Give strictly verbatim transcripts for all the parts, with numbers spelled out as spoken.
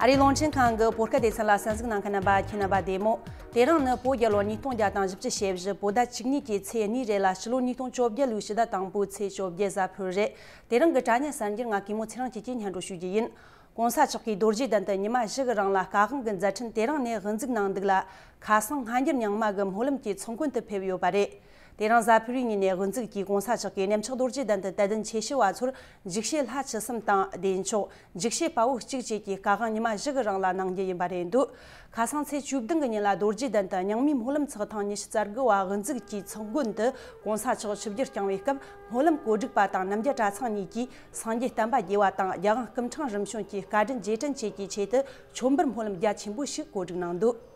ཨ་རིའི་རླུང་འཕྲིན་ཁང་གི་བོད་སྐད་སྡེ་ཚན་ལ་གསན་གཟིགས་གནང་མཁན་རྣམ་པ་ཁྱེད་རྣམ་པ་བདེ་མོ། དེ་རིང་ནི་བོད་རྒྱལ་ལོ་ཉིས་སྟོང་བརྒྱ་དང་བཞི་བཅུ་ཞེ་བཞི་བོད་ཟླ་བཅུ་གཉིས་ཀྱི་ཚེས་གཉིས་རེད་ལ། ཕྱི་ལོ་ཉིས་སྟོང་བཅོ་བརྒྱད་ལོའི་ཕྱི་ཟླ་དང་པོའི་ཚེས་བཅོ་བརྒྱད་གཟའ་ཕུར་རེད། དེ་རིང་གི་དྲ་བརྙན་གསར་འགྱུར་ང་གུས་མོ་ཚེ་རིང་སྐྱིད་ཀྱིས་སྙན་སྒྲོན་ཞུ་རྒྱུ་ཡིན། གོང་ས་མཆོག་གིས་རྡོ་རྗེ་གདན་དུ་ཉི་མ་བཞི་གི་རིང་ལ་སྐལ་བཟང་གི་མཛད་འཕྲིན་དེ་རིང་ནས་དབུ་འཛུགས་གནང་འདུག་ལ། ཁ་སང་སྔ་འགྱུར་རྙིང་མ་གི་སྨོན་ལམ་གྱི་ཚོགས་མགོན་དུ་ཕེབས་ཡོད་པ་རེད། དེ་རིང་གཟའ་ཕུར་བུའི་ཉིན་ནས་དབུ་འཛུགས་ཀྱིས་གོང་ས་མཆོག་གིས་གནས་མཆོག་རྡོ་རྗེ་གདན་དུ་དད་ལྡན་ཆོས་ཞུ་བ་ཚོར་འཇིགས་བྱེད་ལྷ་བཅུ་གསུམ་དང་བདེ་མཆོག་འཇིགས་བྱེད་དཔའ་བོ་གཅིག་བཅས་ཀྱི་སྐལ་བཟང་ཉི་མ་བཞི་གི་རིང་ལ་གནང་རྒྱུ་ཡིན་པ་རེད་འདུག་ཁ་སང་ཚེས་བཅུ་བདུན་གྱི་ཉིན་ལ་རྡོ་རྗེ་གདན་དུ་རྙིང་མའི་སྨོན་ལམ་ཚོགས་ཐེངས་ཉི་ཤུ་རྩ་དགུ་བ་དབུ་འཛུགས་ཀྱི་ཚོགས་མགོན་དུ་གོང་ས་མཆོག་ཆིབས་བསྒྱུར་བསྐྱངས་པའི་སྐབས། སྨོན་ལམ་གོ་སྒྲིག་པ་དང་རྣམ་རྒྱལ་གྲྭ་ཚང་གཉིས་ཀྱིས་སངས་རྒྱས་བསྟན་པ་རྒྱས་པ་དང་རྒྱལ་དབང་སྐུ་ཕྲེང་རིམ་བྱོན་གྱི་བཀའ་དྲིན་རྗེས་དྲན་བཅས་ཀྱི་ཆེད་དུ་མཆོད་འབུལ་སྨོན་ལམ་རྒྱ་ཆེན་པོ་ཞིག་གོ་སྒྲིག་གནང་འདུག་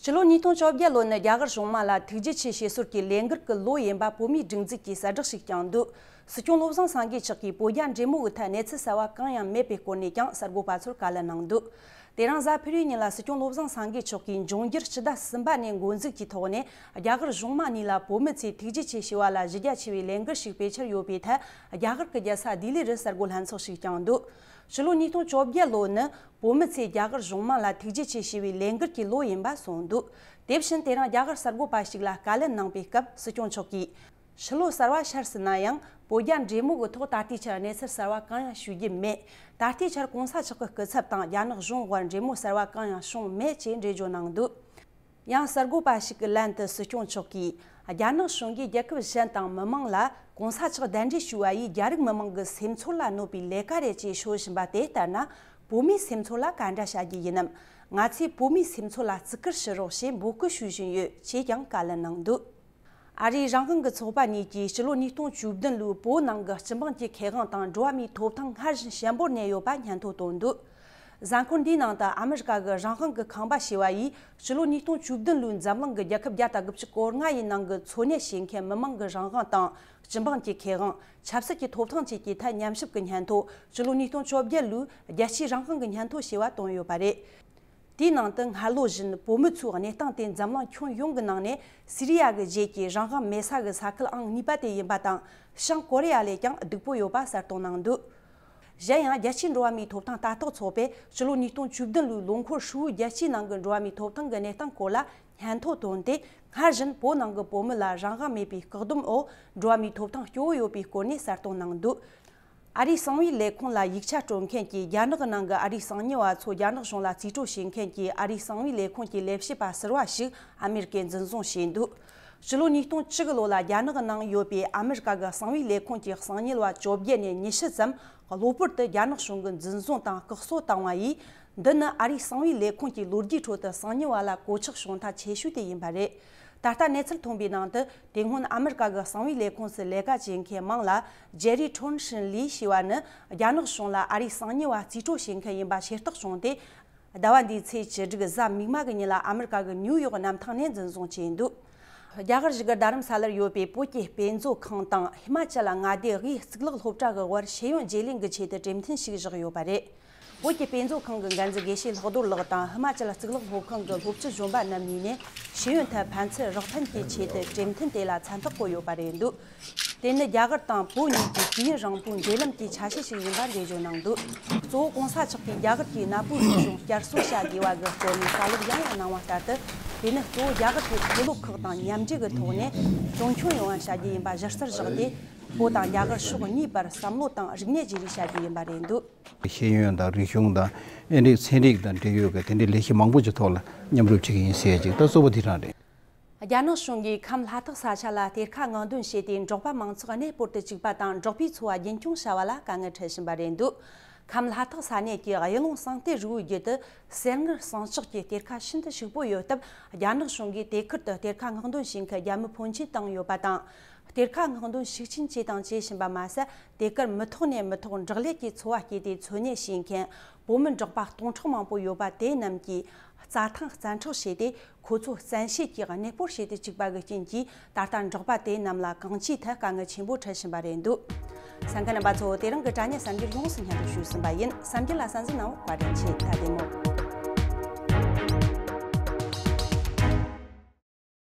ཕྱི་ལོ་ཉིས་སྟོང་བཅོ་བརྒྱད་ལོ་ནི་རྒྱ་གར་གཞུང་མང་ལ་ཐུགས་རྗེ་ཆེ་ཞེས་སོར་གྱི་ལས་འགུལ་གྱི་ལོ་ཡིན་པ་བོད་མིའི་སྒྲིག་འཛུགས་ཀྱིས་གསལ་བསྒྲགས་ཤིག་བསྐྱངས་འདུག་སྲིད་སྐྱོང་བློ་བཟང་སེང་གེ་མཆོག་གིས་བོད་རྒྱ་འབྲེལ་མོལ་གྱི་ཐད་གནས་ཚུལ་གསར་བ་གང་ཡང་མེད་པའི་སྐོར་ནས་ཀྱང་གསར་འགོད་པ་ཚོར་བཀའ་ལན་གནང་འདུག་དེ་རིང་གཟའ་ཕུར་བུའི་ཉིན་ལ་སྲིད་སྐྱོང་བློ་བཟང་སེང་གེ་མཆོག་གིས་འབྱུང་འགྱུར་སྤྱི་ཟླ་གསུམ་པ་ནས་འགོ་འཛུགས་ཀྱི་ཐོག་ནས་རྒྱ་གར་གཞུང་མང་གཉིས་ལ་བོད་མི་ཚོས་ཐུགས་རྗེ་ཆེ་ཞུ་བ་ལ་གཞི་རྒྱ་ཆེ་བའི་ལས་འགུལ་ཞིག་སྤེལ་འཆར་ཡོད་པའི་ཐད། རྒྱ་གར་གྱི་རྒྱལ་ས་ལྡི་ལི་རུ་གསར་འགོད་ལྷན་ཚོགས་ཤིག་བསྐྱངས་འདུག་ཕྱི་ལོ་ཉིས་སྟོང་བཅོ་བརྒྱད་ལོ་ནི་བོད་མི་ཚོས་རྒྱ་གར་གཞུང་མང་ལ་ཐུགས་རྗེ་ཆེ་ཞུ་བའི་ལས་འགུལ་གྱི་ལོ་ཡིན་པ་གསུངས་འདུག་དེ་བཞིན་དེ་རིང་རྒྱ་གར་གསར་འགོད་པ་ཞིག་ལ་བཀའ་ལན་གནང་པའི་སྐབས་སྲིད་སྐྱོང་མཆོག་གིས། ཕྱི་ལོ་གསར་བ་ཤར་ཟིན་ན་ཡང་བོད་རྒྱ་འབྲེལ་མོལ་གྱི་ཐོག་ད་ལྟའི་ཆར་གནས་ཚུལ་གསར་བ་གང་ཡང་ཞུ་རྒྱུ་མེད། ད་ལྟའི་ཆར་གོང་ས་མཆོག་གི་སྐུ་ཚབ་དང་རྒྱ་ནག་གཞུང་དབར་འབྲེལ་མོལ་གསར་བ་གང་ཡང་བྱུང་མེད་ཅེས་འགྲེལ་བརྗོད་གནང་འདུག་ཡང་གསར་འགོད་པ་ཞིག་གི་ལན་དུ་སྲིད་སྐྱོང་མཆོག་གིས། རྒྱ་ནག་གཞུང་གིས་རྒྱལ་ཁབ་གཞན་དང་མི་མང་ལ་གོང་ས་མཆོག་གདན་འདྲེན་ཞུ་བ་ཡིས་རྒྱ་རིགས་མི་མང་གི་སེམས་ཚོར་ལ་གནོད་པའི་ལས་ཀ་རེད་ཅེས་ཤོད་བཞིན་པ་དེ་ལྟར་ན། བོད་མིའི་སེམས་ཚོར་ལ་ག་འདྲ་བྱ་རྒྱུ་ཡིན་ནམ། ང་ཚོས་བོད་མིའི་སེམས་ཚོར་ལ་བརྩི་བཀུར་ཞུ་རོགས་ཞེས་འབོད་སྐུལ་ཞུ་བཞིན་ཡོད་ཅེས་ཀྱང་བཀའ་ལན་གནང་འདུག་ཨ་རིའི་རང་དབང་གི་ཚོགས་པ་གཉིས་ཀྱིས་ཕྱི་ལོ་ཉིས་སྟོང་བཅུ་བདུན་ལོའི་བོད་ནང་གི་སྤྱི་འབངས་ཀྱི་ཁེ་དབང་དང་འགྲོ་བ་མིའི་ཐོབ་ཐང་སྔར་བཞིན་ཞན་པོར་གནས་ཡོད་པ་སྙན་ཐོ་བཏོན་འདུག་གཟའ་འཁོར་འདིའི་ནང་དུ་ཨ་མི་རི་ཀ་གི་རང་དབང་གི་ཁང་པ་ཞེས་པ་ཡིས་ཕྱི་ལོ་ཉིས་སྟོང་བཅུ་བདུན་ལོའི་འཛམ་གླིང་གི་རྒྱལ་ཁབ་བརྒྱ་དང་དགུ་བཅུ་གོ་ལྔ་ཡི་ནང་གི་འཚོ་གནས་བྱེད་མཁན་མི་མང་གི་རང་དབང་དང་སྤྱི་འབངས་ཀྱི་ཁེ་དབང་ཆབ་སྲིད་ཀྱི་ཐོབ་ཐང་བཅས་ཀྱི་ཐད་ཉམས་ཞིབ་ཀྱི་སྙན་ཐོ་ཕྱི་ལོ་ཉིས་སྟོང་བཅོ་བརྒྱད་ལོའི་རྒྱལ་སྤྱིའི་རང་དབང་གི་སྙན་ཐོ་ཞེས་པ་བཏོན་ཡོད་པ་རེད། དེའི་ནང་དུ་སྔ་ལོ་བཞིན་བོད་མི་ཚོའི་གནས་སྟངས་དེ་འཛམ་གླིང་ཁྱོན་ཡོངས་ཀྱི་ནང་ནས་སི་རི་ཡ་གི་རྗེས་ཀྱི་རང་དབང་མེད་ས་གི་ས་ཁུལ་ཨང་གཉིས་པ་དེ་ཡིན་པ་དང་། བྱང་ཀོ་རི་ཡ་ལས་ཀྱང་སྡུག་པོ་ཡོད་པ་གསལ་སྟོན་གནང་འདུག་གཞན་ཡང་རྒྱལ་སྤྱིའི་འགྲོ་བ་མིའི་ཐོབ་ཐང་ལྟ་རྟོག་ཚོགས་པས་ཕྱི་ལོ་ཉིས་སྟོང་བཅུ་བདུན་ལོའི་ལོ་འཁོར་ཧྲིལ་བོའི་རྒྱལ་སྤྱིའི་ནང་གི་འགྲོ་བ་མིའི་ཐོབ་ཐང་གི་གནས་སྟངས་སྐོར་ལ་སྙན་ཐོ་བཏོན་ཏེ། སྔར་བཞིན་བོད་ནང་གི་བོད་མི་ལ་རང་དབང་མེད་པའི་བཀག་སྡོམ་འོག་འགྲོ་བ་མིའི་ཐོབ་ཐང་སྐྱོ་བོ་ཡོད་པའི་སྐོར་ནས་གསལ་སྟོན་གནང་འདུག་ཨ་རིའི་གསང་བའི་ལས་ཁུངས་ལ་ཡིག་ཆ་སྤྲོད་མཁན་གྱིས་རྒྱ་ནག་ནང་གི་ཨ་རིའི་གསང་ཉུལ་བ་ཚོ་རྒྱ་ནག་གཞུང་ལ་རྩིས་སྤྲོད་བྱེད་མཁན་གྱི་ཨ་རིའི་གསང་བའི་ལས་ཁུངས་ཀྱི་ལས་བྱེད་པ་ཟུར་པ་ཞིག་ཨ་མེ་རི་ཀས་འཛིན་བཟུང་བྱས་འདུག་ཕྱི་ལོ་ཉིས་སྟོང་བཅུ་གི་ལོ་ལ་རྒྱ་ནག་ནང་ཡོད་པའི་ཨ་མེ་རི་ཀ་གི་གསང་བའི་ལས་ཁུངས་ཀྱི་གསང་ཉུལ་བ་བཅོ་བརྒྱད་ནས་ཉི་ཤུ་ཙམ་གློ་བུར་དུ་རྒྱ་ནག་གཞུང་གིས་འཛིན་བཟུང་དང་བཀག་སོག་བཏང་བ་ཡིས། འདི་ནི་ཨ་རིའི་གསང་བའི་ལས་ཁུངས་ཀྱིས་ལོ་རྒྱུས་ཁྲོད་དུ་གསང་ཉུལ་བ་ལ་གོད་ཆག་བྱུང་མཐའ་ཆེ་ཤོས་དེ་ཡིན་པ་རེད། ད་ལྟ་གནས་ཚུལ་ཐོན་པའི་ནང་དུ། དེ་སྔོན་ཨ་མེ་རི་ཀ་གི་གསང་བའི་ལས་ཁུངས་སུ་ལས་ཀ་བྱེད་མཁན་མང་ལ། ཇེ་རི་ཁྲོན་ཧྲིན་ལི་ཞེས་པ་ནི་རྒྱ་ནག་གཞུང་ལ་ཨ་རིའི་གསང་ཉུལ་བ་རྩིས་སྤྲོད་བྱེད་མཁན་ཡིན་པ་ཤེས་རྟོགས་བྱུང་སྟེ། ཟླ་བ་འདིའི་ཚེས་བཅུ་དྲུག་གཟའ་མིག་དམར་གྱི་ཉིན་ལ་ཨ་མེ་རི་ཀ་གི་ནིའུ་ཡོག་གནམ་ཐང་ནས་འཛིན་བཟུང་བྱས་འདུག་རྒྱ་གར་གཞིས་སྒར་རྡ་རམ་ས་ལར་ཡོད་པའི་བོད་ཀྱི་དཔེ་མཛོད་ཁང་དང་ཧི་མ་ཅལ་མངའ་སྡེ་དབུས་གཙུག་ལག་སློབ་གྲྭ་གི་དབར་ཤེས་ཡོན་བརྗེ་ལེན་གྱི་ཆེད་དུ་གྲོས་མཐུན་ཞིག་བཞག་ཡོད་པ་རེད། བོད་ཀྱི་དཔེ་མཛོད་ཁང་གི་འགན་འཛིན་དགེ་བཤེས་ལྷག་རྡོར་ལགས་དང་ཧི་མ་ཅལ་གཙུག་ལག་སློབ་ཁང་གི་སློབ་སྤྱི་གཞོན་པ་རྣམ་གཉིས་ནས་ཤེས་ཡོན་ཐད་ཕན་ཚུན་རོགས་ཕན་གྱི་ཆེད་དུ་གྲོས་མཐུན་དེ་ལ་མཚན་རྟགས་བཀོད་ཡོད་པ་རེད་འདུག་དེ་ནི་རྒྱ་གར་དང་བོད་གཉིས་ཀྱི་དུས་ཡུན་རིང་པོའི་འབྲེལ་ལམ་གྱི་ཆ་ཤས་ཤིག་ཡིན་པ་འགྲེལ་བརྗོད་གནང་འདུག་གཙོ་བོ་གོང་ས་མཆོག་གིས་རྒྱ་གར་གྱི་གནའ་བོའི་རིག་གཞུང་བསྐྱར་གསོ་བྱ་དགོས་པ་གི་སྐོར་ནས་བཀའ་སློབ་ཡང་ཡང་གནང་བ་ལྟར་དུ། དེ་ནི་གཙོ་བོ་རྒྱ་གར་གྱི་མཐོ་སློབ་ཁག་དང་མཉམ་འབྲེལ་གྱི་ཐོག་ནས་དོན་འཁྱོལ་ཡོང་བ་བྱ་རྒྱུ་ཡིན་པ་གཞི་རྩར་བཞག་སྟེ། བོད་དང་རྒྱ་གར་ཕྱོགས་གཉིས་བར་བསམ་བློ་དང་རིག་གནས་བརྗེ་རེས་བྱ་རྒྱུ་ཡིན་པ་རེད་འདུག་ཤེས་ཡོན་དང་རིག་གཞུང་དང་། ཨེ་འདྲའི་ཚན་རིག་དང་འབྲེལ་ཡོད་ཀྱི་དེ་འདྲའི་ལས་གཞི་མང་པོ་ཅིག་ཐོག་ལ་མཉམ་རུབ་བྱེད་ཀྱི་ཡིན་ཟེར་ཅིག་ད་གཙོ་བོ་དེ་རང་རེད། རྒྱ་ནག་གཞུང་གིས་ཁམས་ལྷ་ཐག་ས་ཆ་ལ་གཏེར་ཁ་སྔོག་འདོན་བྱས་ཏེ་འབྲོག་པ་མང་ཚོགས་གནས་སྤོར་དུ་བཅུག་པ་དང་འབྲོག་པའི་འཚོ་བ་རྒྱུན་འཁྱོངས་བྱ་བ་ལ་དཀའ་ངལ་འཕྲད་བཞིན་པ་རེད་འདུག་ཁམས་ལྷ་ཐག་ས་གནས་ཀྱི་གཡུ་ལུང་གསང་གཏེར་རི་བོའི་རྒྱུད་དུ་གསེར་དངུལ་ཟངས་ལྕགས་ཀྱི་གཏེར་ཁ་ཤིན་ཏུ་ཕྱུག་པོ་ཡོད་སྟབས། རྒྱ་ནག་གཞུང་གིས་དེ་ཁུལ་དུ་གཏེར་ཁ་སྔོག་འདོན་བྱེད་མཁན་རྒྱ་མི་ཕོན་ཆེན་བཏང་ཡོད་པ་དང་། གཏེར་ཁ་སྔོག་འདོན་ཤུགས་ཆེན་བྱས་དང་བྱེད་བཞིན་པ་མ་ཟད། དེ་གར་མི་ཐོག་ནས་མི་ཐོག་འབྲོག་ལས་ཀྱི་འཚོ་བ་སྐྱེལ་ཏེ་འཚོ་གནས་བྱེད་མཁན་བོད་མི་འབྲོག་པ་སྟོང་ཕྲག་མང་པོ་ཡོད་པ་དེ་རྣམས་ཀྱི་རྩྭ་ཐང་བཙན་འཕྲོག་བྱས་ཏེ། ཁོ་ཚོ་བཙན་ཤེད་ཀྱིས་གནས་སྤོར་བྱས་ཏེ་བཅུག་པ་གི་རྐྱེན་གྱིས། ད་ལྟ་འབྲོག་པ་དེ་རྣམས་ལ་གང་ཅིའི་ཐད་དཀའ་ངལ་ཆེན་པོ་འཕྲད་བཞིན་པ་རེད་འདུག་གསན་མཁན་རྣམ་པ་ཚོ། དེ་རིང་གི་དྲ་བརྙན་གསར་འགྱུར་ཡོངས་སུ་སྙན་སྒྲོན་ཞུས་ཟིན་པ་ཡིན། གསར་འགྱུར་ལ་གསན་གཟིགས་གནང་བར་བཀའ་དྲིན་ཆེ། ད་བདེ་མོ།